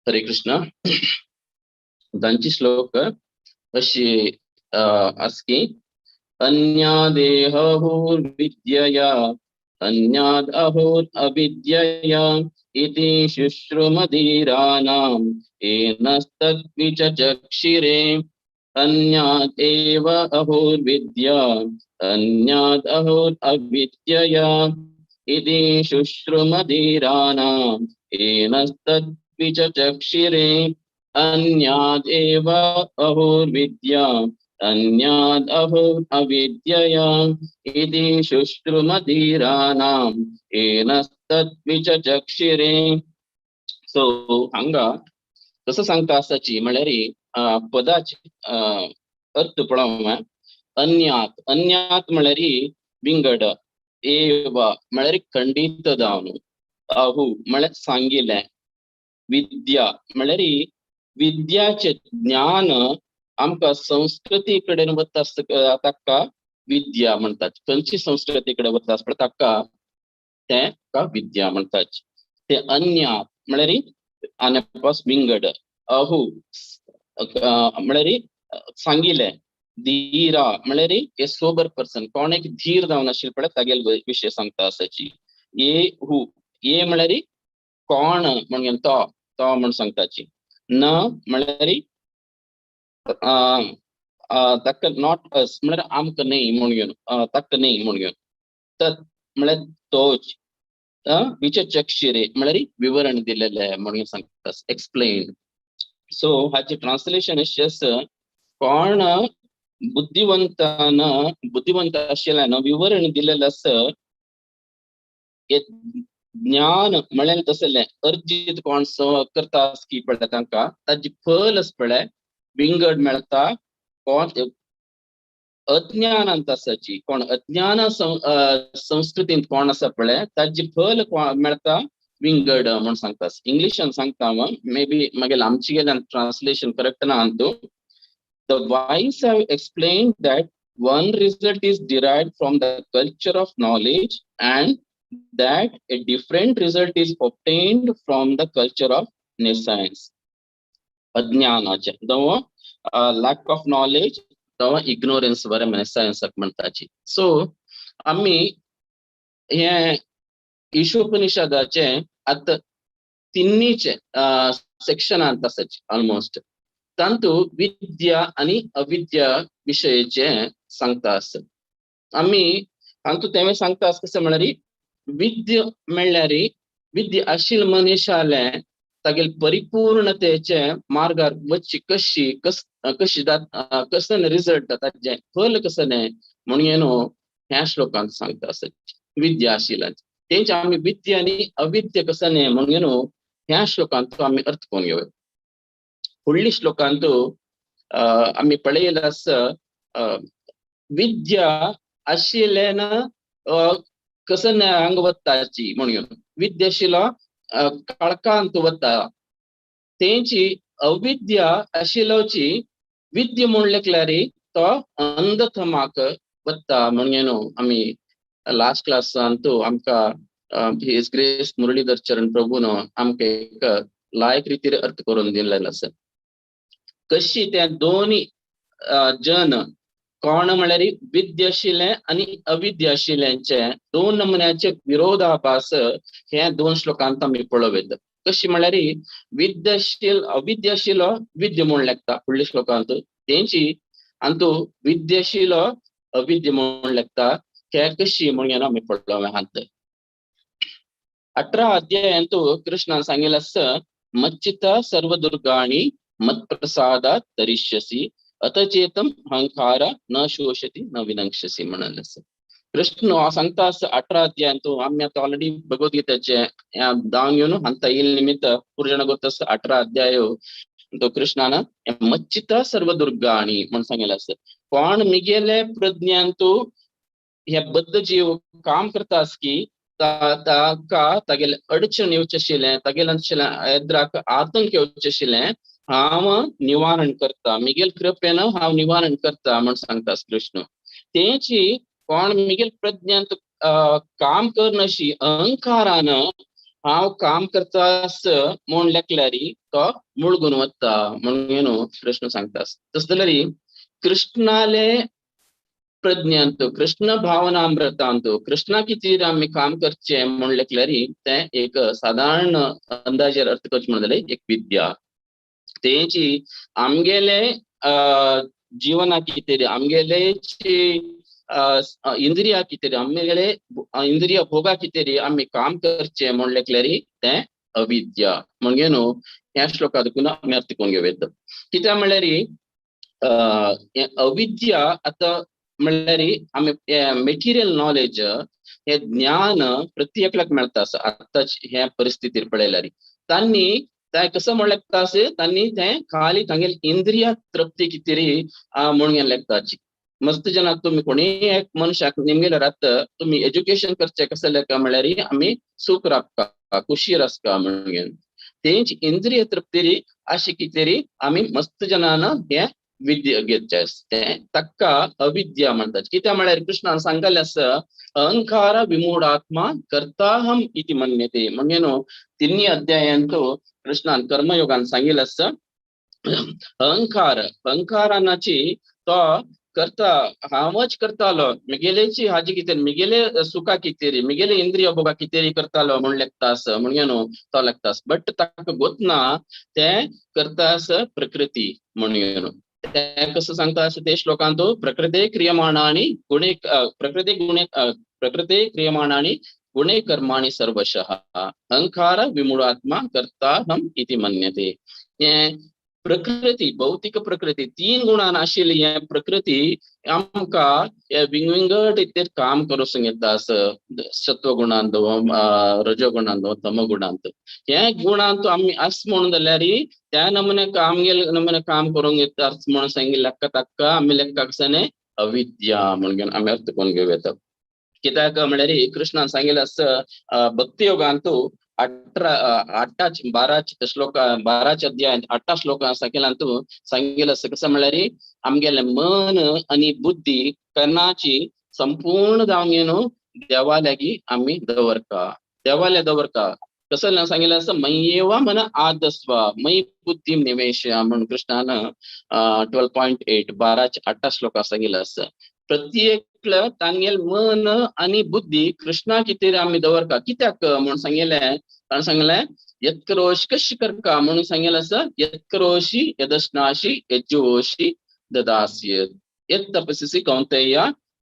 हरे कृष्ण. तांची श्लोक अशी आसकी अन्यादेहुर्विद्यया अन्याद अहोर अविद्यया इति शुश्रुमधीराणाम् एनस्तद्विचक्षिरे अन्याद एव अहोर्विद्या अन्याद अहोर अविद्यया इति शुश्रुमधीराणाम् एनस्तद्विचक्षिरे अन्याद एव अहोर्विद्या अन्याद अहोर अविद्यया इति शुश्रुमधीराणाम् एनस्तद्विचक्षिरे. सो हांगा कसं सांगता आसाची म्हळ्यार पदाचे अर्थ पळोवंक. अन्यात, अन्यात म्हळ्यार विंगड, एव म्हळ्यार खंडीत जावन, अहू म्हळ्यार सांगिल्लें, विद्या म्हळ्यार विद्याचें ज्ञान आमकां संस्कृती कडेन वता आसता ताका विद्या म्हणटात. खंयची संस्कृती कडेन वता आसता ताका तें विद्या म्हणटात. ते अन्यात म्हळ्यार आन्या विंगड, अहू म्हळ्यार सांगिल्लें, धीरा म्हळ्यार ए सोबर पर्सन, कोण एक धीर जावन आशिल्ले पळय तागेले विशय सांगता आसाची. ए हू, ए म्हळ्यार कोण म्हणून तो तो म्हण सांगताची. न म्हळ्यार ताका not अस म्हळ्यार आमकां न्हय म्हणून, ताका न्हय म्हणून. तत् म्हळ्यार तोच, विचक्षिरे म्हळ्यार विवरण दिलेलें म्हणून सांगता, एक्सप्लेन. सो हाचे ट्रान्सलेशन अशें, कोण बुद्धिवंतान बुद्धिवंत आशिल्ल्यान विवरण दिलेलें आसा. ज्ञान म्हळ्यार तसलें अर्जित कोण करता आसकी पळय तांकां ताजी फल आसा पळय विंगड मेळटा. कोण अज्ञानांत आसाची, कोण अज्ञान संस्कृतींत कोण आसा पळय ताजी फल मेळटा विंगड म्हूण सांगता. इंग्लिशान सांगता हांव, मे बी मागीर आमचे गेल्यान ट्रान्सलेशन करेक्ट ना Antu. The wise have explained that one result is derived from the culture of knowledge and that a different result is obtained from the culture of nescience. अज्ञानाचे दव लॅक ऑफ नॉलेज, दव ignorance बरें nescience म्हणटाची. So आमी हे ईशोपनिषदाचे आतां तिन्नीचे सेक्शनांत आसाची almost, तांतू विद्या आनी अविद्या विशयेचे सांगता आसत. आमी तांतू तें सांगता आसा कशें म्हळ्यार विद्या म्हणल्यार विद्या आशिल्ले मनीशाले तागेले परिपूर्णतेचे मार्गार वचची कशी कस कशी कसं रिजल्ट, ताजें फल कसं म्हणून न्हू ह्या श्लोकांत सांगता आसत विद्या आशिल्ल्याचे. तेंचे आमी विद्या आनी अविद्या कसं न्ही म्हणून न्हू ह्या श्लोकांत आमी अर्थ करून घेवया. फुडल्या श्लोकांत आमी पळयलें आसा विद्या आशिल्ल्यान कसं हांगा वताची म्हणून विद्या आशिल्लो काळखांत वता, तेंची अविद्या आशिल्लोची विद्या म्हूण लेखल्यार तो अंधतमाक वता म्हणून न्हू आमी लास्ट क्लासांत आमकां his grace Muralidhar चरण प्रभून आमकां एक लायक रितीर अर्थ करून दिल्लेलो आसा. कशी त्या दोनी जन कोण म्हळ्यार विद्या आशिल्लें आनी अविद्या आशिल्ल्यांचे दोन नमुन्याचे विरोधाभास हे दोन श्लोकांत आमी पळोवं. कशी म्हळ्यार विद्याशील अविद्याशील विद्या म्हूण लेखता फुडल्या श्लोकांत, तेंची आनी विद्याशील अविद्या म्हूण लेखता. हे कशी म्हणून आमी पळोवया. हांत 18 अध्यायांत कृष्णान सांगिल्लें आसा, मच्चित्त सर्वदुर्गाणि मत्प्रसादात् तरिष्यसि अतचेतम अहंकार न शोषति न विनंक्षसी म्हणाले आसा. कृष्ण सांगता आसा 18 अध्यायांत. आमी आतां ऑलरेडी भगवद्गीतेचे दावन घेवन हांता येईल निमित्त पुर्जण गोत 18 अध्याय तो कृष्णान मच्चित सर्वदुर्गाणि म्हण सांगिल्लें आसा. कोण मिगेले प्रज्ञांतु हे बद्ध जीव काम करता आसकी ताका तागेले अडचण येवचें आशिल्लें, तागेले एद्राक आतंक येवचें आशिल्लें हांव निवारण करता, मिगेल कृपेन हांव निवारण करता म्हण सांगता कृष्ण. तेंची कोण मिगेल प्रज्ञांत काम करनशी अहंकारान हांव काम करता आस म्हूण लेखल्यारी तो मुळगून वता म्हणून कृष्ण सांगता. तस जाल्यार कृष्णाले प्रज्ञांत कृष्ण भावनामृतांत कृष्णा कितीर आमी काम करचे म्हूण लेखल्यारी तें एक साधारण अंदाजेर अर्थ करचें म्हणून जाल्यार एक विद्या. तेची आमगेले जीवना कितें आमगेलेची इंद्रिया कितें आमगेले इंद्रिय भोगा कितें आमी काम करचे म्हूण लेखल्यारी तें अविद्या. म्हणजे न्हू ह्या श्लोका देखून आमी अर्थ करून घेवं. कित्याक म्हणल्यार अविद्या आतां म्हणल्यार आमी मेटिरियल नॉलेज हे ज्ञान प्रत्येकल्याक मेळटा आसा आतांच ह्या परिस्थितीर पळयल्यार. तांणी तें कसो म्हण लेखता आसा तांणी तें खाली तांगेली इंद्रिया तृप्ती कितें म्हणून लेखताची. मस्त जनाक तुमी कोणीय एक मनशाक निमगेले रात तुमी एज्युकेशन करचें कसं लेखा म्हणल्यार आमी सुख राबता खुशी आसता म्हणून तेंच इंद्रिय तृप्ती अशी कितें आमी मस्त जनान हें विद्या घेतचें तें ताका अविद्या म्हणटात. कित्याक म्हळ्यार कृष्णान सांगलें आसा अहंकार विमूढात्मा कर्ताहम इति मन्यते. म्हणजे न्हू तिन्ही अध्यायांत कृष्णान कर्मयोगान सांगिल्लें आसा अहंकार अहंकारानाची तो करता हांवच करतालो मिगेलेची हाजी कितें मिगेले सुखा कितें मिगेले इंद्रिय भोगा कितें करतालो म्हूण लेखता आसा म्हणजे न्हू तो लेखता. बट ताका गोतना तें करता आसा प्रकृती म्हणून न्हू. तें कसं सांगता आसा ते श्लोकांत प्रकृते क्रियमाणानि गुणे प्रकृते गुणे प्रकृते क्रियमाणानि गुणे कर्माणि सर्वशः अहंकार विमूढात्मा कर्ताहम इति मन्यते. हें प्रकृती भौतिक प्रकृती तीन गुणान आशिल्ली हें प्रकृती आमकां हे विंगविंगट इतलें काम करूंक सांगता आसा सत्वगुणांत रजोगुणांत तमगुणांत. हे गुणांत आमी आस म्हणून जाल्यार त्या नमुने आमगेले नमुने काम करूंक येता म्हणून सांगिल्लें लेखा ताका आमी लेखा कशें अविद्या म्हणून आमी अर्थ करून घेवं येता. कित्याक म्हणल्यार कृष्णान सांगिल्लें आसा भक्तियोगांत 18 12 श्लोक 12 अध्याय 8 श्लोक सांगिल्यांत सांगिल्लें आसा कसं म्हणल्यार आमगेलें मन आनी बुद्धी कर्णाची संपूर्ण जावन न्हू देवा लागीं आमी दवरता देवाल्या दवरता. कसं सांगिल्लें आसा मय्येव मन आदस्व मयि बुद्धी निवेश म्हणून कृष्णान 12.8 12 8 श्लोक सांगिल्लें आसा. प्रत्येक तांगेल मन आनी बुद्धी कृष्णा कितें आमी दवरता. कित्याक म्हणून सांगिल्लें ताणें सांगलें यत्करोशी कशी करका म्हणून सांगिल्लें आसा यत्करोशी यदश्नाशी यज्जुवोशी ददासी यत् तपसीसी कौंतेय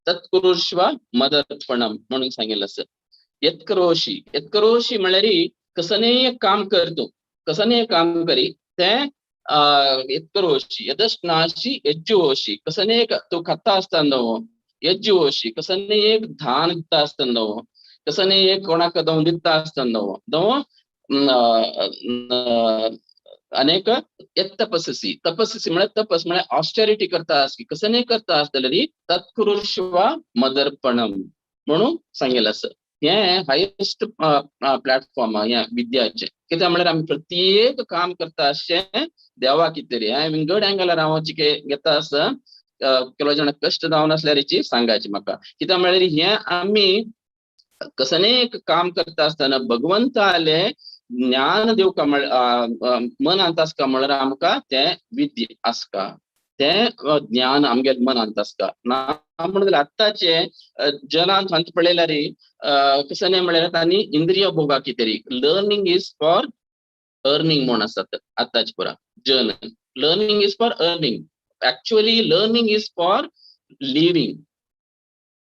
तत्कुरुष्व मदर्पणम म्हणून सांगिल्लें आसा. यत्करोशी यत्करोशी म्हणल्यार कसनेय काम करतो कसनेय काम करी तें यत्करोशी यदश्नाशी यज्जुवोशी कसनेय तूं खाता आसतना यज्जुवोशी कसनेय एक धान दिता आसतना कसनेय एक कोणाक दव दिता आसतना दव अनेक तपस्सी तपस्सी म्हळ्यार तपस म्हळ्यार ऑस्टेरिटी करता आसली कसनेय करता आसतली तत्कुरुष्व मदर्पणम म्हणून सांगिल्लें आसा. हें हायेस्ट प्लॅटफॉर्म हें विद्याचें. कित्याक म्हळ्यार आमी प्रत्येक काम करता अशें देवा कितें हें विंगड अँगलार हांव घेता आसा ಕೆಲವು ಜನ कश्ट जावन आसल्यार सांगायचे म्हाका. कित्याक म्हळ्यार हें आमी कसनेय काम करता आसतना भगवंताले ज्ञान दिवका मनांत आसका म्हळ्यार आमकां तें विद्या आसका तें ज्ञान आमगेले मनांत आसता. ना म्हणून जाल्यार आतांचे जनांत हांत पळयल्यार कसं म्हळ्यार तांणी इंद्रिय भोगा कितें लर्निंग is for earning म्हूण आसात आतांचे पुरा जन. Learning is for earning, actually learning is for living.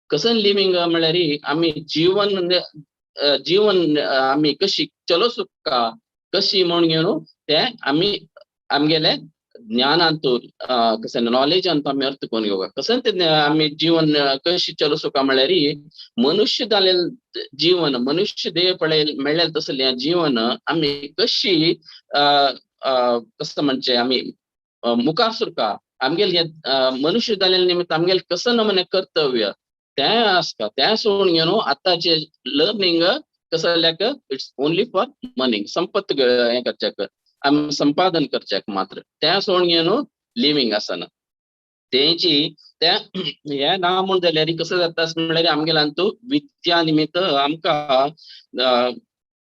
कसं लिव्हिंग म्हळ्यार आमी जीवन जीवन आमी कशी चलो सुका कशी म्हणून घेवन तें आमी आमगेले ज्ञानांत कसं नॉलेजांत आमी अर्थ करून घेवया. कसं तें आमी जीवन कशी चलो सुका म्हळ्यार मनुष्य जालें जीवन मनुष्य देह पळय मेळ्ळें तसलें जीवन आमी कशी कसं म्हणचें आमी मुखार सुरका आमगेले हें मनुष्य जालें निमित्त आमगेलें कसं नमुने कर्तव्य तें आसता तें सोडून घेवन आतांचें लर्निंग कसं जाल्याक it's only for money संपत्त हें करच्याक आमी संपादन करच्याक मात्र तें सोडून घेवन लिव्हिंग आसना तेंची तें हें ना म्हूण जाल्यार कसं जाता म्हणल्यार आमगेल्यान विद्या निमित्त आमकां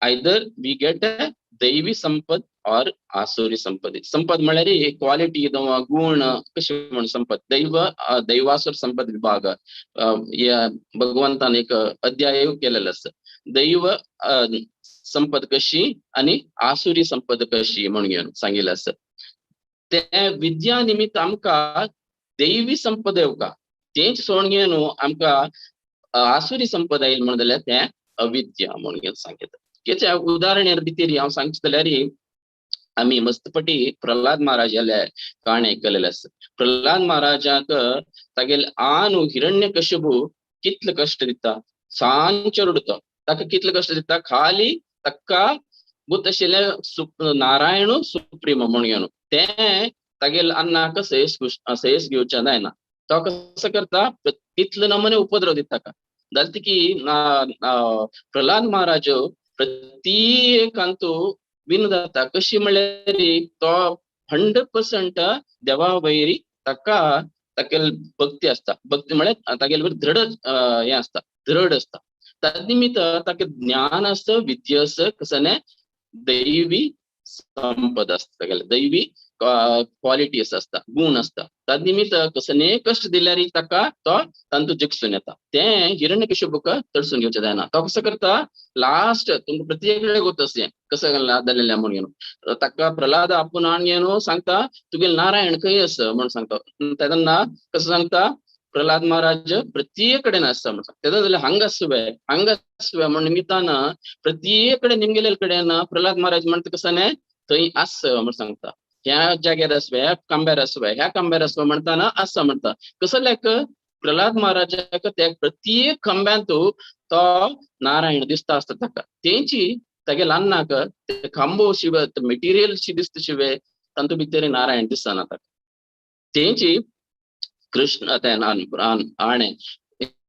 Either we get a दैवी संपद ऑर आसुरी संपद. संपद म्हळ्यार क्वालिटी, गुण कशी म्हण संपद. दैव दैवासुर संपद विभाग भगवंतान एक अध्याय केलेलो आसा. दैव संपद कशी आणि आसुरी संपद कशी म्हणून घेवन सांगिल्लें आसा. ते विद्या निमित्त आमकां दैवी संपद येवका, तेंच सोडून घेवन आमकां आसुरी संपद आयल म्हणून जाल्यार तें अविद्या म्हणून घेवन सांगता. कितें उदाहरण भितर हांव सांगचें जाल्यार आमी मस्तपटी प्रल्हाद महाराजाले काणी आयकलेले आसा. प्रल्हाद महाराजाक तागेले आनु हिरण्यकश्यपू कितले कश्ट दिता, सांचे रडटा, ताका कितले कश्ट दिता, खाली ताका भूत आशिल्लें नारायण सुप्रीम म्हणून घेवन तें तागेले अन्नाक सयस सयस घेवचें जायना. तो कसो करता, तितले नमुने उपद्रव दिता ताका. जालें की प्रल्हाद महाराज प्रत्येकांतू विन जाता. कशी म्हणल्यार तो 100% देवा वैरी ताका तागेली भक्ती आसता. भक्ती म्हळ्यार तागेले दृढ हें आसता, दृढ आसता. तद निमित्त ताका ज्ञान आसता, विद्या आसता, कसने दैवी संपद आसता, तागेले दैवी क्वालिटीज आसता, गुण आसता. तद निमित्त कसने कश्ट दिल्यार ताका तो तांतू जिखसून येता. तें हिरण्यकश्यपूक तडसून घेवचें जायना. तो कसो करता, लास्ट तुमकां प्रत्येक कडेन गोत आसलें कसो जालेलें म्हणून घेवन ताका प्रल्हाद आपूण हाण घेवन सांगता, तुगेले नारायण खंय आसा म्हणून सांगता. तेन्ना कसो सांगता, प्रल्हाद महाराज प्रत्येक कडेन आसा म्हणून सांगता. तेन्ना जाल्यार हांगा आसुवे हांगा आसुवे म्हण निमित्तान प्रत्येक कडेन निमगेले कडेन प्रल्हाद महाराज म्हणटा कसो न्ही थंय आस म्हणून सांगता. ह्या जाग्यार आसवे, ह्या खांब्यार आसवे, ह्या खांब्यार आसवे म्हणटाना आसा म्हणटा. कसो लेख प्रल्हाद महाराजाक त्या प्रत्येक खांब्यांत तो नारायण दिसता आसता ताका. तेंची तागे अन्नाक ते खांबो शिवे मटेरियल शी दिसता शिवे तातूंत भितर नारायण दिसना ताका. तेंची कृष्ण ते आणे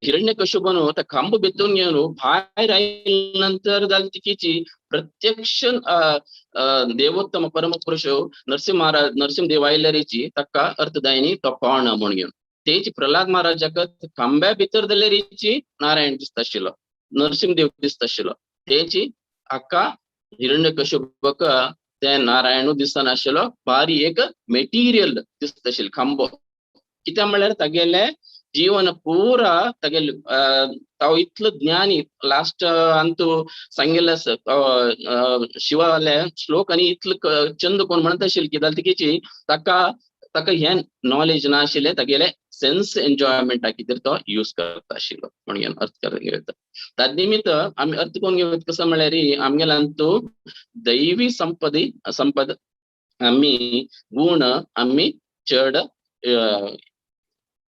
हिरण्यकश्यपून त्या खांबो भितून घेवन भायर आयले नंतर जालें तिकीची प्रत्यक्ष देवोत्तम परमपुरुष नरसिंह महाराज नरसिंह देव आयल्यारीची ताका अर्थदायिनी तो कोण म्हणून घेवन तेची प्रल्हाद महाराजाक खांब्या भितर जाल्यारीची नारायण दिसता आशिल्लो, नरसिंहदेव दिसता आशिल्लो. तेची हाका हिरण्यकश्यपक ते नारायणू दिसनाशिल्लो, भारी एक मेटिरियल दिसता आशिल्लें खांबो. कित्याक म्हळ्यार तागेले जीवन पूरा तागेले तो इतलो ज्ञानी लास्ट अंतू सांगिल्लें आसा शिवाले श्लोक आनी इतलो चंद कोण म्हणत आशिल्ले की जाल्यार तिकीची ताका ताका हें नॉलेज ना आशिल्लें, तागेले सेन्स एन्जॉयमेंटा खातीर तो यूज करता आशिल्लो म्हणून अर्थ करून घेवता. ताजे निमित्त आमी अर्थ करून घेवता कसो म्हळ्यार आमगेले अंतू दैवी संपदी संपद आमी गुण आमी चड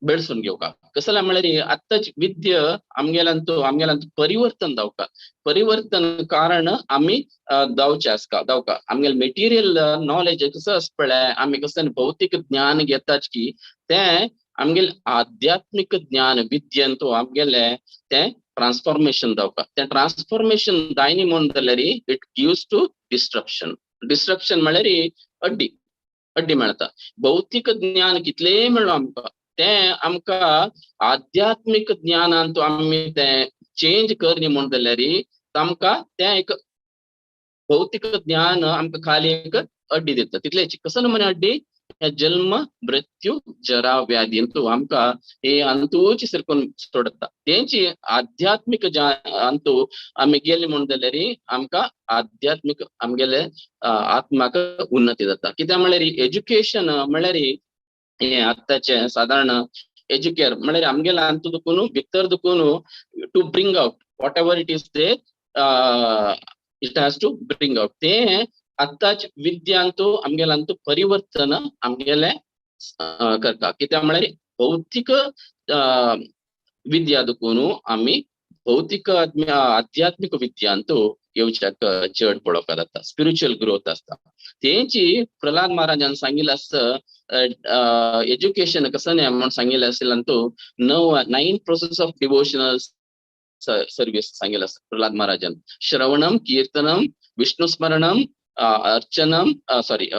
बेळसून घेवका. कसले म्हळ्यार आत्ताच विद्या आमगेल्यांतू आमगेल्यांतू परिवर्तन जावका. परिवर्तन कारण आमी जावचें आसता जावका. आमगेले मेटिरियल नॉलेज कसो आसता पळय, आमी कसलें भौतीक ज्ञान घेताच की तें आमगेले आध्यात्मीक ज्ञान विद्येंतू आमगेले तें ट्रान्सफॉर्मेशन जावका. तें ट्रान्सफॉर्मेशन जायनी म्हणून जाल्यार it gives to disruption. Disruption म्हळ्यार अड्डी अड्डी मेळटा. भौतीक ज्ञान कितलेंय मेळ्ळो आमकां तें आमकां आध्यात्मीक ज्ञानान आमी तें चेंज करनी म्हूण जाल्यार आमकां तें एक भौतीक ज्ञान आमकां खाली एक अड्डी दिता. तितलेच कसो नमुने अड्डी, हे जन्म मृत्यू जरा व्याधी अंतू आमकां हे अंतूच सारकून सोडता. तेंची आध्यात्मीक अंतू आमी गेले म्हूण जाल्यार आमकां आध्यात्मीक आमगेले आत्माक उन्नती जाता. कित्याक म्हळ्यार एज्युकेशन म्हळ्यार हे आत्ताचें सादारण एज्युकेर म्हळ्यार आमगेले अंतू दुखून भितर दुखून to bring out whatever it is they it has to bring out. तें आत्ताच विद्यांतू आमगेल्यांतू परिवर्तन आमगेले करता. कित्याक म्हळ्यार भौतीक विद्या दुखून आमी भौतीक आध्यात्मीक विद्यांतू येवच्याक चड पळोवपाक जाता. स्पिरिच्युअल ग्रोथ आसता. तेंची प्रल्हाद महाराजान सांगिल्लें आसता एज्युकेशन कसो न्ही म्हूण सांगिल्लें आशिल्ल्यान तूं 9 प्रोसेस ऑफ डिवोशनल सर्वीस सांगिल्लें आसा प्रल्हाद महाराजान. श्रवणम कीर्तनम विष्णु स्मरणम अर्चनम सॉरी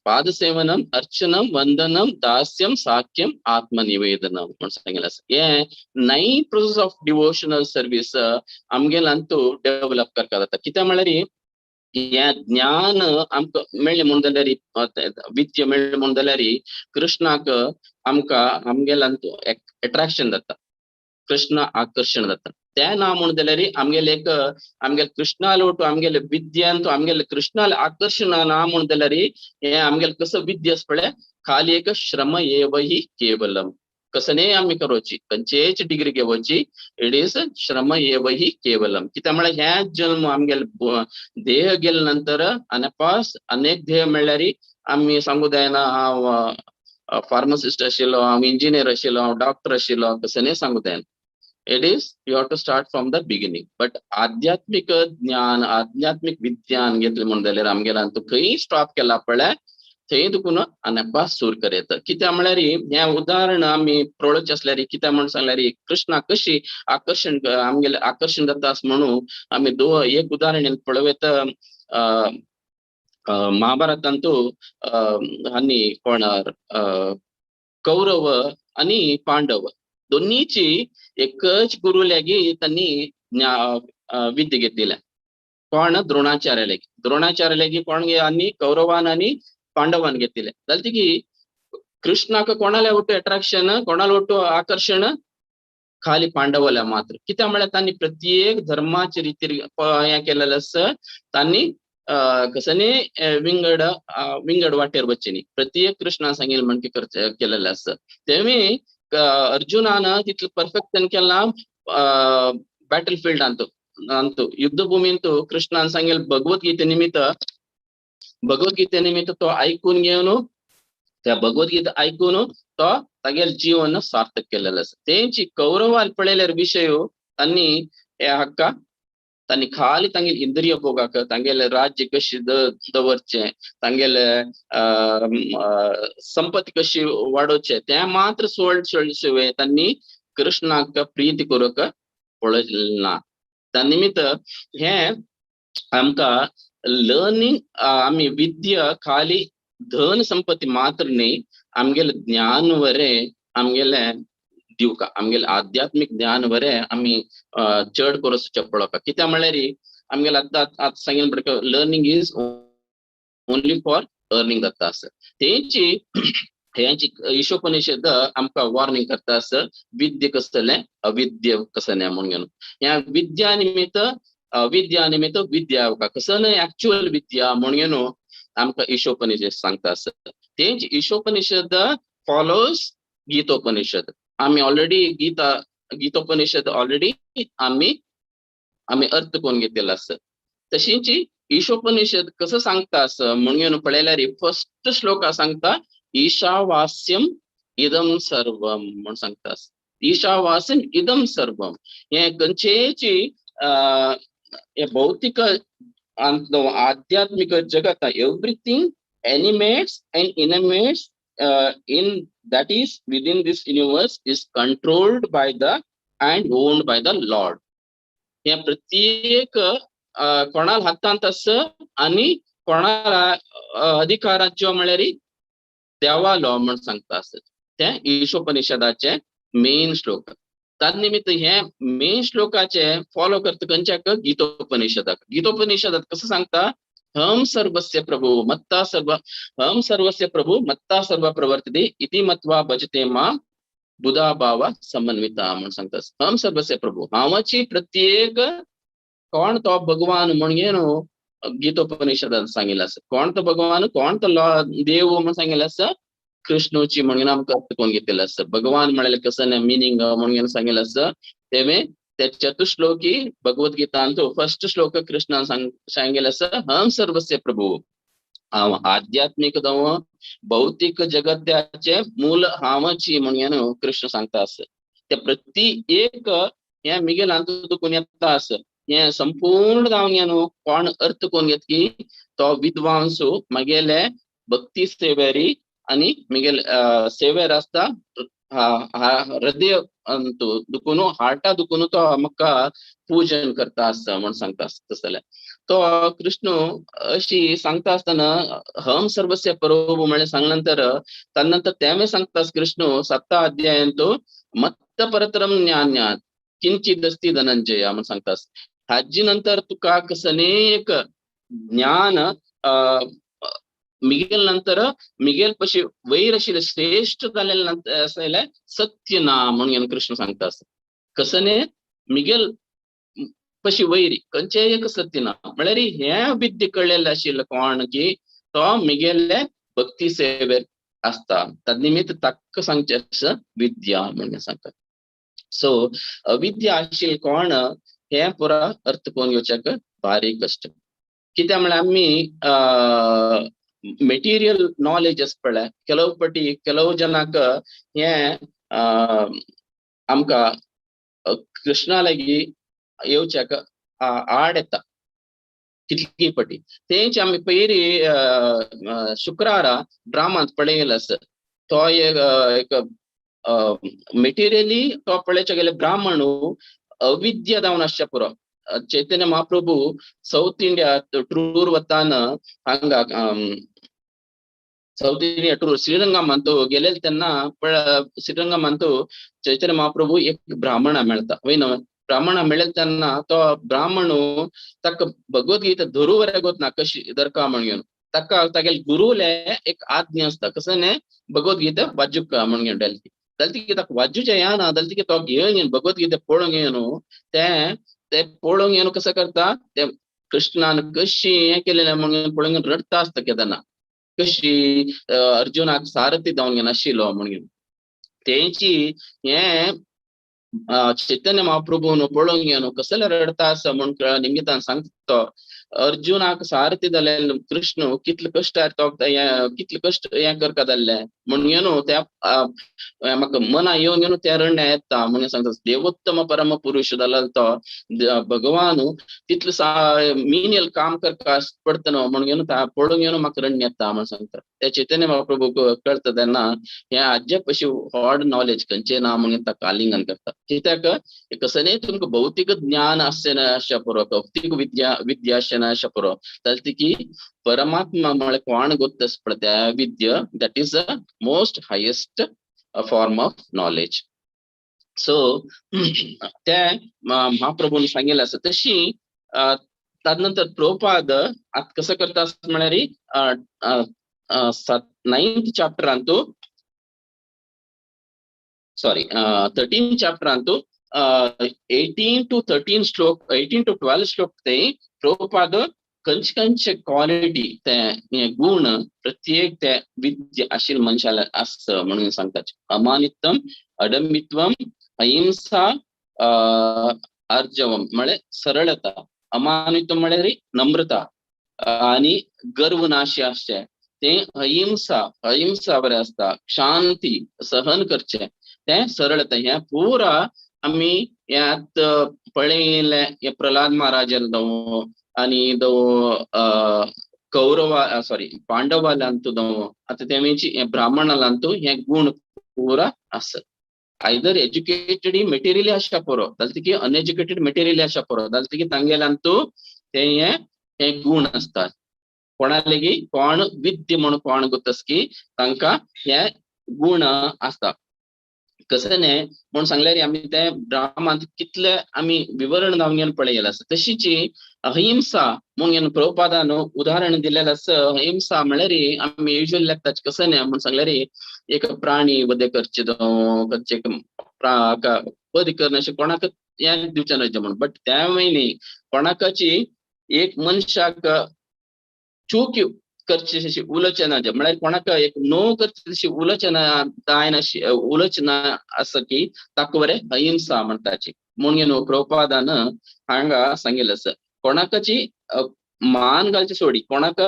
पादसेवनम अर्चनम वंदनम दास्यम साख्यम आत्मनिवेदनम म्हण सांगिल्लें आसा. हे 9 प्रोसेस ऑफ डिवोशनल सर्वीस आमगेल्यांतू डेव्हलप करपाक जाता. कित्याक म्हळ्यार हें ज्ञान आमकां मेळ्ळें म्हूण जाल्यार, विद्या मेळ्ळें म्हूण जाल्यार कृष्णाक आमकां आमगेल्यांतू एट्राक्शन जाता, कृष्ण आकर्शण जाता. तें ना म्हूण जाल्यार आमगेले एक आमगेले कृष्णाले ओटू आमगेले विद्यांतू आमगेले कृष्णाले आकर्शण ना म्हूण जाल्यार हें आमगेले कसो विद्या आसा पळय खाली एक श्रम एव ही केवलम. कसने आमी करोची खंयचेच डिग्री घेवची it is श्रम एव ही केवलम. कित्याक म्हळ्यार ह्या जल्म आमगेले देह गेले नंतर अनपास अनेक देह मेळ्ळ्यार आमी सांगू जायना हांव फार्मासिस्ट आशिल्लो, हांव इंजिनियर आशिल्लो, हांव डॉक्टर आशिल्लो, कसने सांगू जायना. It is you have to start from the beginning. But आध्यात्मिक ज्ञान आध्यात्मिक विज्ञान घेतलें म्हूण जाल्यार आमगेल्यान तूं खंय स्टॉप केला पळय थंय दुखून अनपास सूर करयता. कित्याक म्हळ्यार हें उदाहरण आमी पळोवचें आसल्यार कित्याक म्हूण सांगल्यार कृष्णा कशी आकर्शण आमगेलें आकर्शण जाता म्हणून आमी एक उदाहरण पळोवं. महाभारतांतू आनी कोण कौरव आनी पांडव दोन्हीची एकच गुरु लागी त्यांनी विद्या घेतलेल्या. कोण द्रोणाचार्य लागी, द्रोणाचार्य लागी कोण आनी कौरवान आनी पांडवान घेतलेले. जालें की कृष्णाक कोणाले ಒಟ್ಟು अट्रॅक्शन, कोणाला ಒಟ್ಟು आकर्षण खाली पांडवाला मात्र. कित्याक म्हळ्यार तांणी प्रत्येक धर्माचे रितीर हें केलेलें आसा. तांणी कसने विंगड विंगड वाटेर वचचे न्ही, प्रत्येक कृष्णा सांगेल म्हण करचें केलेलें आसा. तेमी अर्जुनान तितलें परफेक्शन केलां बॅटल फिल्डांत अंतू युद्धभूमींतू कृष्णान सांगेल भगवद्गीते निमित्त, भगवद्गीते निमित्त तो ऐकून घेवन त्या भगवद्गीता ऐकून तो तागेले जीवन सार्थक केलेलें आसा. तेंची कौरवान पळयल्यार विशय तांणी हे हक्का तांणी खाली तांगेले इंद्रिय भोगाक तांगेले राज्य कशी दवरचें, तांगेले संपत्ती कशी वाडोवचें तें मात्र सोड शिवाय तांणी कृष्णाक प्रीती करूंक पळयलें ना. त्या निमित्त हें आमकां लर्निंग आमी विद्या खाली धन संपत्ती मात्र न्ही, आमगेले ज्ञान वरें आमगेले दिवका आमगेले आध्यात्मीक ज्ञान वरें आमी चड करून पळोवपाक. कित्याक म्हळ्यार आमगेले आतां आतां सांगेल म्हणटा learning is only for earning जाता आसा. तेंची हेंची ईशोपनिषद आमकां वॉर्निंग करता आसा विद्या कसलें अविद्या कसलें म्हणून घेवन ह्या विद्या निमित्त अविद्या निमित्त विद्या कसं न्हय एक्चुअल विद्या म्हणून घेवन आमकां ईशोपनिषद सांगता आसा. तेंच ईशोपनिषद फॉलोज गीतोपनिषद. आमी ऑलरेडी गीता गीतोपनिषद ऑलरेडी आमी आमी अर्थ करून घेतलेलो आसा. तशींच ईशोपनिषद कसं सांगता आसा म्हणून घेवन पळयल्यार फर्स्ट श्लोक सांगता ईशावास्यम इदम सर्वम म्हूण सांगता. ईशावास्यम इदम सर्वम हे खंयचेच हे भौतिक आध्यात्मिक जगत everything animates and inanimates in that is within this universe is controlled by the and owned by the Lord. हे प्रत्येक कोणाल हातांत आसा आनी कोणाला अधिकाराचो म्हळ्यार देवालो म्हण सांगता आसत तें ईशोपनिषदाचे मेन श्लोक. त्या निमित्त हे मेन श्लोकाचे फॉलो करता खंयच्याक गीतोपनिषदाक. गीतोपनिषदात कसं सांगता हम सर्वस्य प्रभु मत्ता सर्व हम सर्वस्य प्रभु मत्ता सर्व प्रवर्तते इति मत्वा भजते मा बुधा भाव समन्विता म्हणून सांगता. हम सर्वस्य प्रभु हांवाची प्रत्येक कोण तो भगवान म्हणून न्हू गीतोपनिषदान सांगिल्लें आसा. कोण तो भगवान कोण तो देव म्हणून सांगिल्लें आसा कृष्णूची म्हणून आमकां अर्थ करून घेतलेलो आसा. भगवान म्हणल्यार कसं मिनींग म्हणून सांगिल्लें आसा तेवें ते चतुश्लोकी भगवद्गीतांत फर्स्ट श्लोक कृष्णान सांगिल्लें आसा हम सर्वस्य प्रभु. हांव आध्यात्मीक जावं भौतीक जगत्याचे मूल हांवची म्हणून कृष्ण सांगता आसा. ते प्रति एक हे मिगेलांत दुखून येता आसा. हे संपूर्ण जावन न्हू कोण अर्थ करून घेत की तो विद्वांसू मागेले भक्ती सेवेरी आनी मिगेले सेवेर आसता हृदय दुखून हार्टा दुखून तो म्हाका पूजन करता आसता म्हण सांगता आसता तसलें. तो कृष्ण अशी सांगता आसतना हम सर्वस्य परोभू म्हळें सांगले नंतर तानंतर तें सांगता कृष्ण 7 अध्यायांत मत्त परतरम ज्ञान्यात किंचित अस्ति धनंजय म्हणून सांगता. हाजी नंतर तुका कसने एक ज्ञान मिगेल नंतर मिगेल पशी वैर आशिल्लें श्रेष्ठ जालेलें नंतर आसलें सत्य ना म्हणून कृष्ण सांगता. कसने मिगेल पशी वैरी खंयचेय एक सत्य ना म्हळ्यार हें विद्य कळ्ळेलें आशिल्लें कोण की तो मिगेले भक्ती सेवेर आसता, तद निमित्त ताका सांगचें आसा विद्या म्हणून सांगता. सो अविद्या आशिल्लें कोण हें पुरा अर्थ करून घेवच्याक भारी कश्ट. कित्याक म्हळ्यार आमी मेटिरियल नॉलेज आसा पळय, ಕೆಲವು पटी ಕೆಲವು जनाक हें आमकां कृष्णा लागीं येवच्याक आड येता कितली पटी. तेंच आमी पयरी शुक्रारा ड्रामांत पळयलें आसा, तो एक मेटिरियली तो पळयच्या गेले ब्राह्मण अविद्या जावन आसच्या पुरो. Chaitanya Mahaprabhu south India tour वताना हांगा साऊथ इंडिया टूर श्रीरंगमांत गेलेले तेन्ना श्रीरंगमांत चैतन्य महाप्रभू एक ब्राह्मणा मेळता वय न्हय, ब्राह्मणा मेळ्ळे तेन्ना तो ब्राह्मण ताका भगवद्गीता धरू वरे गोतना कशी धरका म्हणून ताका तागेले गुरुले एक आज्ञा आसता कसं न्ही भगवद्गीता वाजुका म्हणून जालें जालें ताका वाजूचें हें ना जालें तो घेवन येवन भगवद्गीता पळोवंक येवन तें ते पळोवंक येवन कसं करता ते कृष्णान कशी हें केलेलें म्हणून पळोवंक रडटा आसता केन्ना कशी अर्जुनाक सारथी जावन नाशिल्लो म्हणून तेंची हें चैतन्य महाप्रभून पळोवंक येवन कसलें रडटा आसा म्हूण निमित्तान सांगता तो अर्जुनाक सारथी जाले कृष्ण कितले कश्ट तो कितले कश्ट हें करता जाल्ले म्हणून येवन त्या म्हाका मना येवन येवन त्या रण्या येता म्हणून सांगता. देवोत्तम परम पुरुष जालो तो भगवान तितले मिनियल काम करता पडटा न्हू म्हणून येवन पळोवंक येवन म्हाका रण्य येता म्हणून सांगता. त्या चैतन्य महाप्रभूक कळटा तेन्ना हें आज्या पशी व्हड नॉलेज खंयचें ना म्हणून ताका आलिंगन करता. कित्याक कसलेंय तुमकां भौतीक ज्ञान आसचें ना आसच्या पुरो, भौतीक विद्या विद्या आसचें ना आसच्या पुरो, जाल्यार की परमात्मा म्हळ्यार कोण गोत्त आसा पळय त्या विद्या, that is the most highest form of knowledge. So ते महाप्रभून सांगिल्लें आसा. तशी ताजे नंतर प्रभुपाद आतां कसो करता म्हळ्यार 9th चॅप्टरांतू सॉरी 13 चॅप्टरांतू 18 to 13 श्लोक 18 to 12 श्लोक ते प्रभुपाद खंयचे खंयचे क्वॉलिटी ते गुण प्रत्येक ते विद्या आशिल्ले मनशाले आसता म्हणून सांगता. अमानित्वम, अडंबित्वम, अहिंसा, आर्जवम म्हळ्यार सरळता, अमानित्वम म्हळ्यार नम्रता आनी गर्व नाशी आसचें, ते अहिंसा, अहिंसा बरें आसता, शांती सहन करचें, तें सरळता. हें पुरा आमी ह्यात पळयलें हे प्रल्हाद महाराजान दवो आनी दवो कौरवा सॉरी पांडवाल्यांतू दवो आतां तेमेची ब्राह्मणालांतू हे गुण पुरा आसत. आयदर एज्युकेटेड मेटेरियली आसच्या पुरो जाल्यार की अनएज्युकेटेड मेटेरियली आसच्या पुरो जाल्यार की तांगेल्यांतू ते हे गुण आसतात. कोणालेगी कोण विद्य म्हणून कोण गोतस की तांकां हे गुण आसता. कसं न्ही म्हणून सांगल्यार आमी ते ड्रामांत कितले आमी विवरण जावन घेवन पळयलें आसा. तशीच अहिंसा म्हणून प्रभुपादान उदाहरण दिलेलें आसा. अहिंसा म्हळ्यार आमी युजली लागता कसं न्ही म्हणून सांगल्यार एक प्राणी वधे करचे करचे वध करना अशें कोणाक हें दिवचें न्हय म्हणून, बट त्या न्ही कोणाकाची एक मनशाक चूक करचे अशी उलोवचें ना, म्हळ्यार कोणाक एक नो करचे तशी उलोवचें ना जायना उलोवचें ना आसा की ताका बरें अहिंसा म्हणटाची. म्हणून न्हू प्रभुपादान हांगा सांगिल्लें आसा कोणाकाची मान घालची सोडी, कोणाक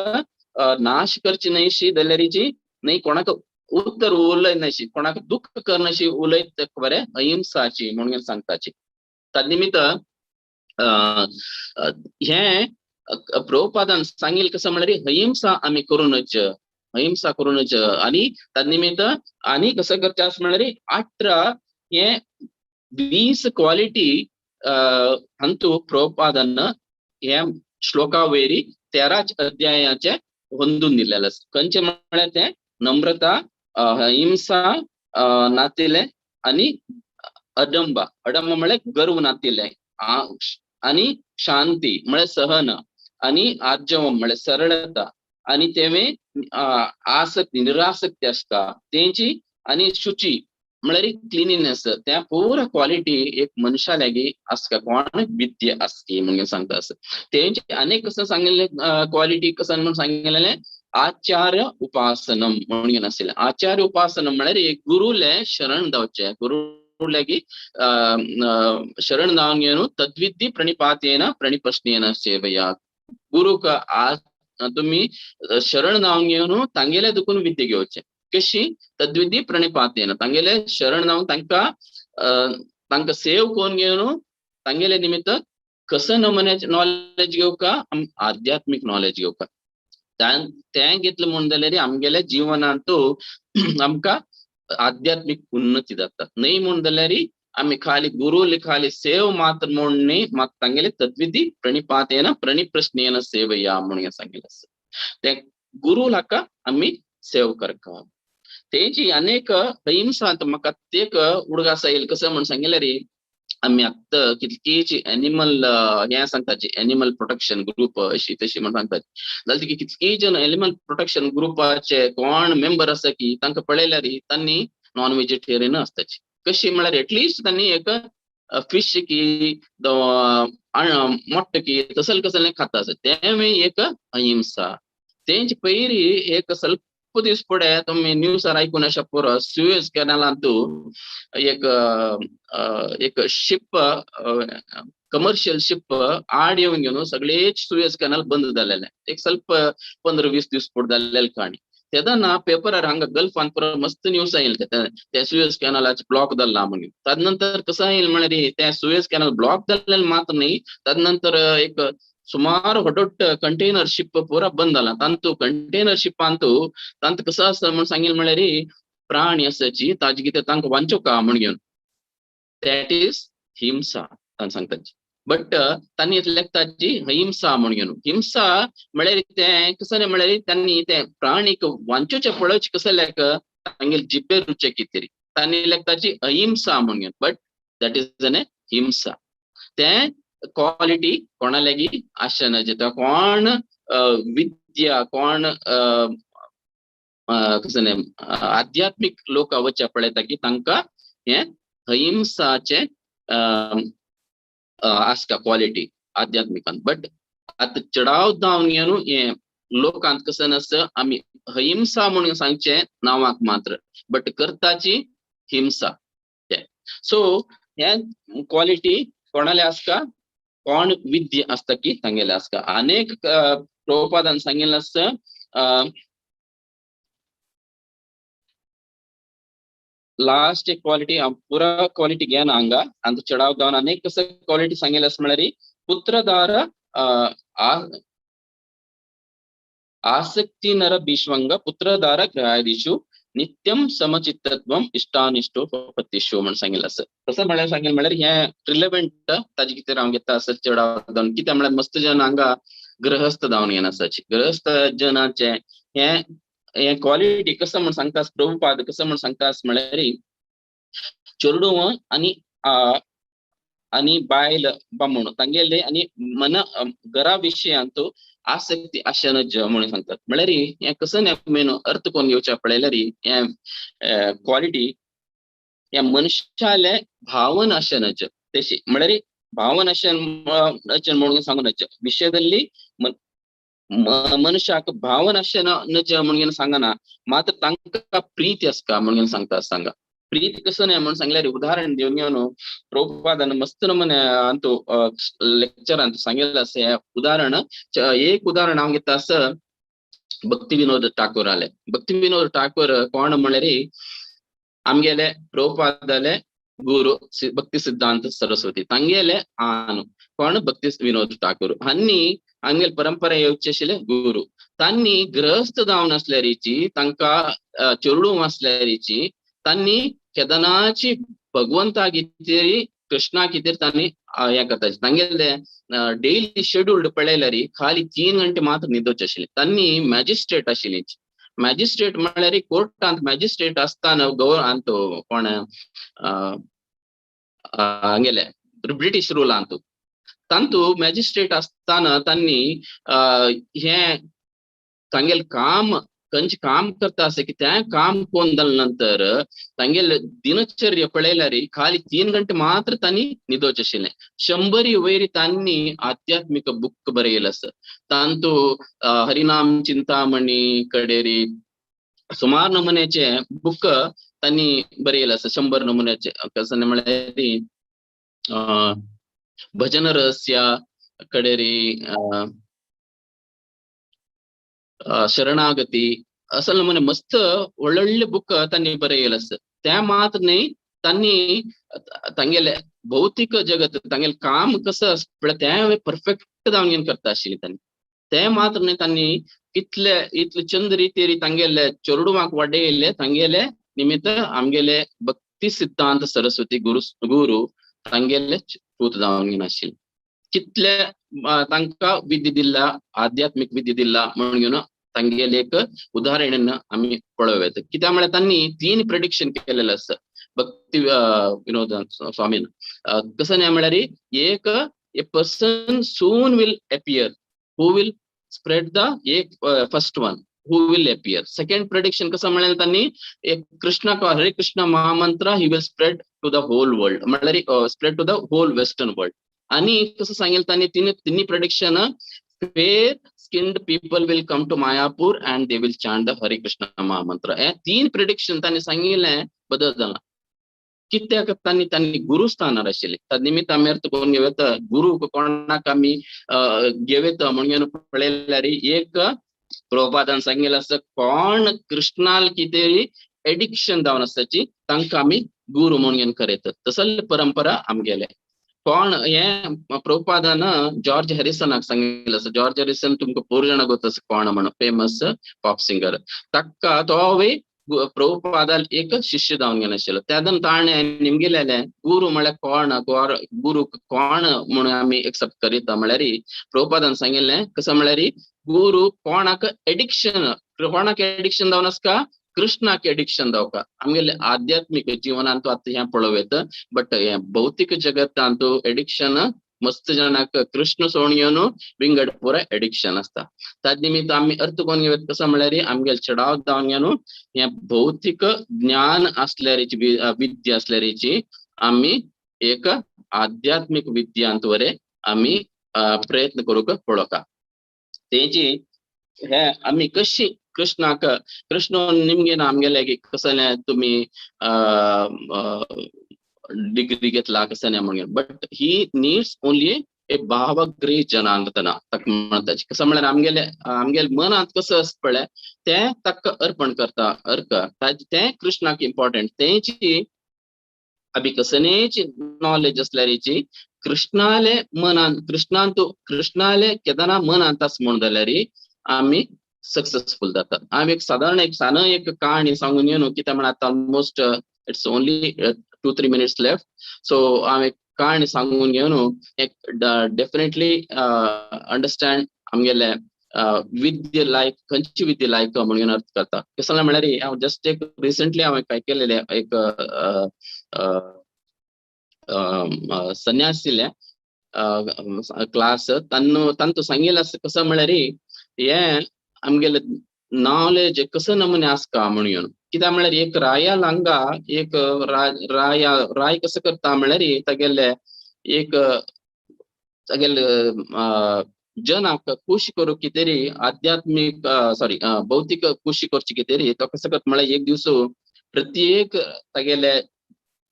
नाश करची न्हयशी जाल्यारीची न्हय, कोणाक उत्तर उलयनाशी, कोणाक दुख्ख करनाशी उलयत बरें अहिंसाची म्हणून सांगताची. ताजे निमित्त हें प्रभुपादान सांगील कसं म्हळ्यार अहिंसा आमी करूनच, अहिंसा करूनच. आनी ताजे निमित्त आनी कसं करचें आसा म्हळ्यार 18 हे 20 क्वालिटी हांतू प्रभुपादान हे श्लोका वयरी 13 अध्यायाचे होंदून दिल्लेले आसा. खंयचे म्हळ्यार ते नम्रता, अहिंसा नातिले आनी अडंबा. अडंबा म्हळ्यार गर्व नातिले, आनी शांती म्हळ्यार सहन, आनी आर्जवम म्हळ्यार सरळता, आनी तेवे आसक्ती निरासक्ती आसता तेंची, आनी शुची म्हळ्यार क्लिनिनेस. त्या पुरा क्वालिटी एक मनशा लागीं आसता, कोण विद्या आसती म्हणून सांगता आसा. तेंचे अनेक कसं सांगिल्ले क्वालिटी कसं म्हणून सांगिल्लें आचार्य उपासनम म्हणून आशिल्लें. आचार्य उपासनम म्हळ्यार एक गुरुले शरण जावचें, गुरु लागीं शरण जावन घेवन तद्विद्धी प्रणिपातेन प्रणिप्रश्नेन सेवया. गुरुक तुमी शरण जावन घेवन तांगेले दुखून विद्या घेवचें. कशी? तद्विधी प्रणिपातेन, तांगेले शरण जावन तांकां तांकां सेव करून घेवन तांगेले निमित्त कसं नमुन्याचे नॉलेज घेवका, आध्यात्मीक नॉलेज घेवका. तें घेतलें म्हूण जाल्यार आमगेल्या जिवनांत आमकां आध्यात्मीक उन्नती जाता. न्हय म्हूण जाल्यार आमी खाली गुरुले खाली सेव मात्र म्हूण न्ही, मात तांगेले तद्विधी प्रणिपातेन प्रणिप्रश्नेन सेवया म्हणून सांगिल्लें आसा. ते गुरु हाका आमी सेव करका. तेजी अनेक अहिंसा म्हाका तेक उडगास येयल कसं म्हूण सांगिल्लें रे, आमी आत्तां कितकीच एनिमल हें सांगताची, एनिमल प्रोटेक्शन ग्रुप अशी तशी म्हण सांगताची, जाल्यार ती कितकी जण एनिमल प्रोटेक्शन ग्रुपाचे कोण मेंबर आसा की तांकां पळयल्यार तांणी नॉन व्हेजिटेरियन आसताची. कशी म्हळ्यार एटलिस्ट तांणी एक फिश की मोट्ट की तसले कसलें खाता आसा, तें एक अहिंसा. तेंचे पयरी एक स्वल्प दीस फुडें तुमी न्यूजार आयकून अशें पुरो, सुएज कॅनलांतू एक एक शिप, कमर्शियल शिप आड येवन घेवन सगळेच सुएज कॅनल बंद जालेले. एक ಸ್ವಲ್ಪ 15-20 दीस फुडें जाल्लेले काणी. तेन्ना पेपरार हांगा गल्फान पुरो मस्त न्यूज येयले ते सुएज कॅनलाचे ब्लॉक जाल्ला म्हणून. तदनंतर कसं येयल म्हळ्यार ते सुएज कॅनल ब्लॉक जाल्लेले मात्र न्ही, तदनंतर एक सुमार होडोट कंटेनर शिप पुरा बंद जाला. तांतू कंटेनर शिपांतू तांत कसं आसा म्हूण सांगिल्लें म्हळ्यार प्राणी आसाची ताजे कितें तांकां वांचो का म्हूण घेवन, that is हिंसा तांकां सांगताची. बट तांणी लेखताची अहिंसा म्हूण घेवन. हिंसा म्हळ्यार तें कसं म्हळ्यार तांणी तें प्राणीक वांचोचें पळोवचें कसं लेख तांगेले जिब्बे रुचे कितें तांणी लेखताची अहिंसा म्हूण घेवन, बट that is an हिंसा. तें क्वालिटी कोणा लागीं आसना, जेता कोण विद्या कोण कसं आध्यात्मीक लोक वचचे पळयता की तांकां हें अहिंसाचें आसता क्वालिटी आध्यात्मिकान. बट आतां चडाव जावन घेवन हें लोकांत कसं आसता आमी अहिंसा म्हणून सांगचें नांवाक मात्र, बट करताची हिंसा. सो हें क्वालिटी कोणाले आसता, कोण विद्या आसता की तांगेले आसता. अनेक प्रभुपादान सांगिल्लें आसता लास्ट एक क्वालिटी पुरा क्वालिटी घेना हांगा आनी चडाव जावन अनेक कसं क्वालिटी सांगिल्लें आसा म्हळ्यार पुत्रदार आसक्ती नर भीष्मंग पुत्रदार गृहादिषु नित्यम समचित्तत्वम इष्टानिष्टोपपत्तिषु म्हणून सांगिल्लें आसा. तसं म्हळ्यार सांगिल्लें म्हळ्यार हें रिलेव्हंट ताजे कितें हांव घेता आसा चडाव जावन कितें म्हळ्यार मस्त जन हांगा गृहस्थ जावन घेना आसाची. गृहस्थ जनाचें हें हें क्वालिटी कसं म्हूण सांगता प्रभुपाद कसं म्हूण सांगता म्हळ्यार चेडूं आनी आनी बायल बामण तांगेले आनी मन घरा विशयांत आसक्ती आशनज म्हणून सांगतात. म्हळ्यार हें कसं मेन अर्थ कोण घेवच्या पळयल्यार हें क्वालिटी ह्या मनशाले भावन आशनज तशी म्हळ्यार भावन आशनज म्हणून सांगू नज विशयದಲ್ಲಿ मनुष्याक भावन आशनज म्हणून सांगना, मात्र तांकां प्रीती आसता म्हणून सांगता. सांगा प्रीती कसं न्हय म्हणून सांगल्यार उदाहरण दिवन घेवन प्रभुपादान मस्त नमुने अंतू लेक्चरांत सांगिल्लें आसा. उदाहरण एक उदाहरण हांव घेता आसा भक्ती विनोद ठाकूर आले. भक्ती विनोद ठाकूर कोण म्हळ्यार आमगेले प्रभुपादाले गुरु भक्ती सिद्धांत सरस्वती तांगेले आनु कोण भक्ती विनोद ठाकूर हांणी आमगेले परंपरा येवचे आशिल्ले गुरु. तांणी गृहस्थ जावन आसल्यारीची तांकां चेडूं आसल्यारीची तांणी केदनाची भगवंता कितें कृष्णा कितें तांणी हें करता. तांगेले डेली शेड्युल्ड पळयल्यार खाली 3 घंटे मात्र न्हिदोचे आशिल्ले. तांणी मॅजिस्ट्रेट आशिल्ली. मॅजिस्ट्रेट म्हळ्यार कोर्टांत मॅजिस्ट्रेट आसतना अंत कोण हांगेले ब्रिटीश रुलांत तांतू मॅजिस्ट्रेट आसतना तांणी हें तांगेले काम खंयचें काम करता आसा की तें काम कोण जाले नंतर तांगेले दिनचर्या पळयल्यार खाली 3 घंटे मात्र तांणी न्हिदोचे आशिल्लें. 100 वयर तांणी आध्यात्मीक बुक बरयले आसा. तांतू हरिनाम चिंतामणी कडेरी सुमार नमुन्याचे बुक तांणी बरयले आसा. 100 नमुन्याचे कसं म्हळ्यार भजन रहस्य कडेरी शरणागती असल नमुने मस्त ಒಳ್ಳೊಳ್ಳೆ ಬುಕ್ तांणी बरयले आसा. त्या मात्र न्ही तांणी तांगेले भौतिक जगत तांगेले काम कसं आसता तें परफेक्ट जावन करता आशिल्ली तांणी. ते मात्र न्ही तांणी कितले इतले चंद रितीर तांगेले चेडवांक वाडयले तांगेले निमित्त आमगेले भक्ती सिद्धांत सरस्वती गुरु गुरु तांगेले पूत जावन आशिल्ले. कितले तांकां विद्या दिल्ला, आध्यात्मीक विद्या दिल्ला म्हणून तांगेले एक उदाहरण आमी पळोवं येता. कित्याक म्हळ्यार तांणी 3 प्रेडिक्शन केलेले आसा भक्ती विनोद स्वामीन. कसं न्हय म्हळ्यार एक a person soon will appear who will spread the एक first one who will appear. Second prediction कसं म्हळ्यार तांणी एक कृष्ण हरे कृष्ण महामंत्र he will spread to the whole world म्हळ्यार spread to the whole western world. आणि कसं सांगेल तांणी तिन्ही prediction fair skinned people will come to Mayapur and they will chant the Hare Krishna Mahamantra. हे 3 प्रेडिक्शन तांणी सांगिल्लें बदल जाला. कित्याक तांणी तांणी गुरुस्थानार आशिल्ले. त्या निमित्त आमी अर्थ करून घेवं गुरु कोणाक आमी घेवं म्हणून पळयल्यार एक प्रभुपादान सांगिल्लें आसा कोण कृष्णाल कितें एडिक्शन जावन आसाची तांकां आमी गुरु म्हणून करयतात. तसली परंपरा आमगेले. कोण हे प्रभुपादान जॉर्ज हॅरिसनाक सांगिल्लें आसा. जॉर्ज हॅरिसन तुमकां पोर जाणां गोत आसा कोण म्हणून फेमस पॉप सिंगर. ताका तोवूय प्रभुपादाल एक शिष्य जावन गेलो आशिल्लो. तेन्ना ताणें निमगेलें गुरु म्हळ्यार कोण, गुरु कोण म्हणून आमी एक्सेप्ट करीता म्हळ्यार प्रभुपादान सांगिल्लें कसं म्हळ्यार गुरु कोणाक एडिक्शन, कोणाक एडिक्शन जावन आसता कृष्णाक एडिक्शन जावका. आमगेले आध्यात्मीक जिवनांत आतां हें पळोवं येता बट हें भौतीक जगतांत एडिक्शन मस्त जाणांक कृष्ण सोडून येवन विंगड पुरा एडिक्शन आसता. ताजे निमित्त आमी अर्थ करून घेवं कसं म्हळ्यार आमगेले चडाव जावन घेवन हें भौतीक ज्ञान आसल्यारीची विद्या आसल्यारीची आमी एक आध्यात्मीक विद्यांत वरे आमी प्रयत्न करूंक पळोवका. तेजी हे आमी कशी कृष्णाक कृष्ण निमगेन आमगेले कसलें तुमी डिग्री घेतला कसं नाही म्हणून but he needs only a भावग्रही जनार्दना ताका म्हणटा. कसं म्हळ्यार आमगेले आमगेले मनांत कसं आसता पळय तें ताका अर्पण करता अर्क तें कृष्णाक इम्पॉर्टंट. तेंची आमी कसलेच नॉलेज आसल्यारीची कृष्णाले मनान कृष्णांत कृष्णाले केदना मनांत आस म्हण जाल्यार आमी सक्सेसफुल जातात. हांव एक सादारण एक सान एक कहाणी सांगून येवन कित्याक म्हळ्यार आतां almost it's only 2-3 minutes left. So हांव एक कहाणी सांगून घेवन एक डेफिनेटली अंडरस्टँड आमगेले विद्या लायक खंयची विद्या लायक म्हणून अर्थ करता. कसलें म्हळ्यार हांव जस्ट एक रिसंटली हांवें काय केलेलें एक संन्यासीले क्लास तांकां तांतू सांगिल्लें आसा कसं म्हळ्यार हें आमगेले नॉलेज कसं नमुने आसता म्हणून. कित्याक म्हळ्यार एक रायाल हांगा एक राया राय कसं करता म्हळ्यार तागेले एक तागेले जनाक खुश करूंक कितें तरी आध्यात्मीक सॉरी भौतीक खुशी करची कितें तरी तो कसो करता म्हळ्यार एक दीस प्रत्येक तागेले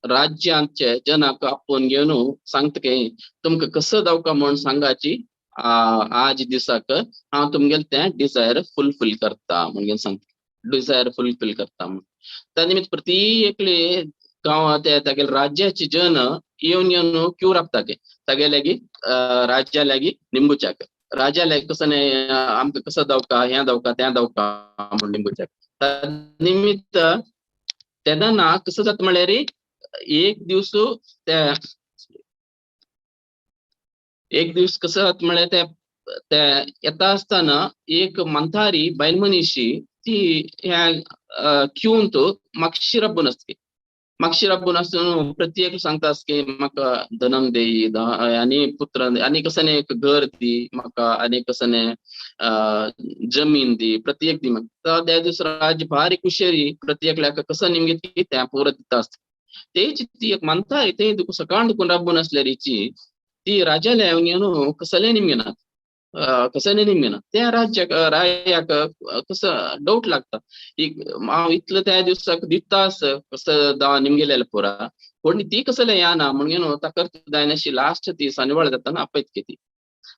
राज्यांचे जनाक आपोवन घेवन सांगता की तुमकां कसो जावका म्हूण सांगाची आज दिसाक हांव तुमगेलें तें डिजायर फुलफील करता म्हणून सांगता. डिजायर फुलफील करता म्हूण. त्या निमित्त प्रति एकले गांव ते तागेले राज्याचे जन येवन येवन क्यू राबता की तागे लागीं राज्या लागीं निंबूच्याक राजा लागीं कसं न्ही आमकां कसं जावका हें जावका तें जावका म्हूण निंबूच्याक. त्या निमित्त तेन्ना कसं जाता म्हळ्यार एक दीस ते एक दीस कसं जाता म्हळ्यार ते ते येता आसतना एक म्हातारी बायल मनीशी ती ह्या क्यूंत मातशी राबून आसली. मातशी राबून आसून प्रत्येक सांगता की म्हाका धनम देई आनी पुत्र आनी कसने एक घर दी म्हाका आनी कसने जमीन दी प्रत्येक दी म्हाका. त्या दीस राज भारी कुशेरी प्रत्येकल्याक कसं निमगे त्या पुरो दिता आसता. तेची ती एक मानता ते सकाळ दुखून राबून आसल्यारीची ती राजाले येवन कसले निमगे ना कसले निमगे ना त्या राज्याक रायाक कसं डाऊट लागता हांव इतलो त्या दिवसाक दिता आस कसं दा निमगेलेले पुरा कोण ती कसले या ना म्हणून ताका जायनाशी लास्ट ती सांजवेळ जाता आपयत ती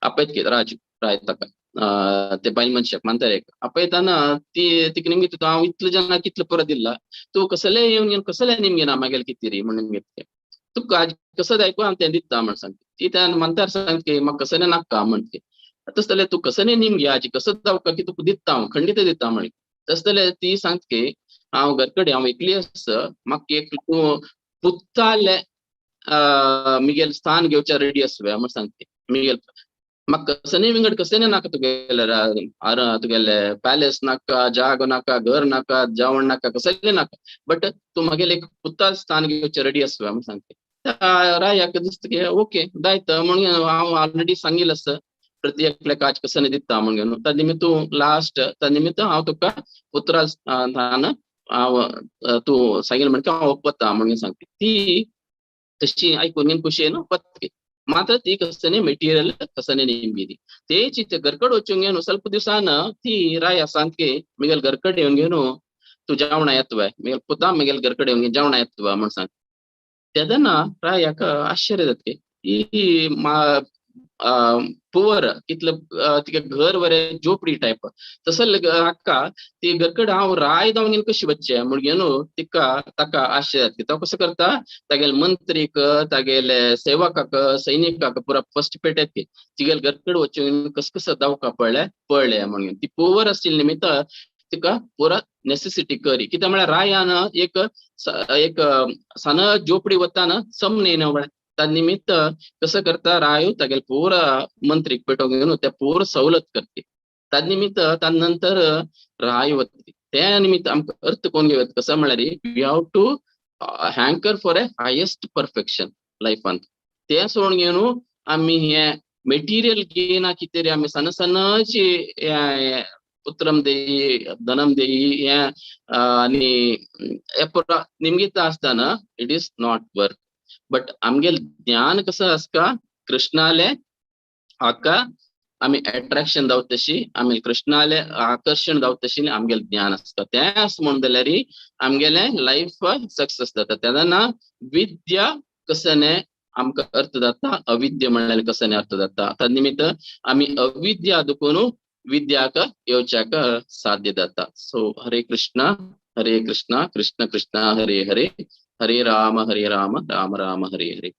आपयत राजू राय ताका ते बायल मनशाक म्हातारेक आपयताना ती तिका निमगे तूं हांव इतले जाणां कितले पुरो दिल्ला तूं कसले येवन घेवन कसले निमगे ना मागेल कितें म्हणून निमगे तुका कसं जायको हांव तें दिता म्हण सांगता. ती त्या म्हातार सांगता म्हाका कसलें नाका म्हणटे. तशें जाल्यार तूं कसलें निमगे आजी कसं जावका की तुका दिता हांव खंडीत दिता म्हळी. तशें जाल्यार ती सांगता की हांव घरकडे हांव एकली आसा म्हाका एक तूं पुताले मिगेल स्थान घेवच्या रेडी आसुया म्हण सांगता. मिगेल म्हाका कसलें विंगड कसलें नाका तुगेले तुगेले पॅलेस नाका जागो नाका घर नाका जेवण नाका कसलें नाका बट तूं मागेले एक पुताल स्थान घेवचें रेडी आसुया म्हण सांगता. रायाक दिसता की ओके जायत म्हणून हांव ऑलरेडी सांगिल्लें आसा प्रत्येकल्याक आज कसं दिता म्हणून त्या निमित्त तूं लास्ट त्या निमित्त हांव तुका पुत्रा स्थान हांव तूं सांगिल्लें म्हणटा हांव वता म्हणून सांगता. ती तशी आयकून खुशयेन वता. मात्र ती कसने मेटेरियल कसने निमगिरी तेची घरकड वचून घेवन ಸ್ವಲ್ಪ दिवसान ती राया सांगके मिगेल घरकड येवन घेवन तूं जेवणा येतवे मिगेल पुता मिगेल घरकड येवन जेवणा येतवे म्हण सांग. तेन्ना रायाक आश्चर्य जाता ही पुवर कितलं तिका घर बरें झोपडी टायप तसं हाका ती घरकड हांव राय जावन घेवन कशी वचचें म्हण घेवन तिका ताका आश्चर्य जाता. तो कसो करता तागेले मंत्रीक तागेले सेवकाक सैनिकाक पुरा फर्स्ट पेटेत तिगेले घरकड वचून कस कसं दावका पळ्ळे पळ्ळे म्हणून ती पुवर आशिल्ले निमित्त तिका पुरा नेसेसिटी करी. कित्याक म्हळ्यार रायान एक एक सान झोपडी वताना समने म्हळ्यार त्या निमित्त कसं करता रायो तागेले पुरा मंत्रीक पेटोवन घेवन त्या पुरा सवलत करते. त्या निमित्त त्या नंतर राय वता. त्या निमित्त आमकां अर्थ कोण घेवत कसं म्हळ्यार we have to hanker for a highest perfection लायफांत. तें सोडून घेवन आमी हें मेटिरियल गेना कितें आमी सण सणची पुत्रम देई धनम देई हें आनी हें पुरा निमगिता आसतना it is not worth. But आमगेल ज्ञान कसं आसता कृष्णाले हाका आमी एट्रेक्शन जावत तशी आमी कृष्णाले आकर्शण जावत तशी आमगेल ज्ञान आसता. तें आस म्हणून जाल्यार आमगेलें लायफ सक्सेस जाता. तेन्ना विद्या कसने आमकां अर्थ जाता अविद्या म्हणल्यार कसने अर्थ जाता. त्या निमित्त आमी अविद्या दुखून विद्याक येवच्याक साध्य जाता. सो हरे कृष्णा हरे कृष्णा कृष्ण कृष्ण हरे हरे हरे राम राम राम हरे हरे.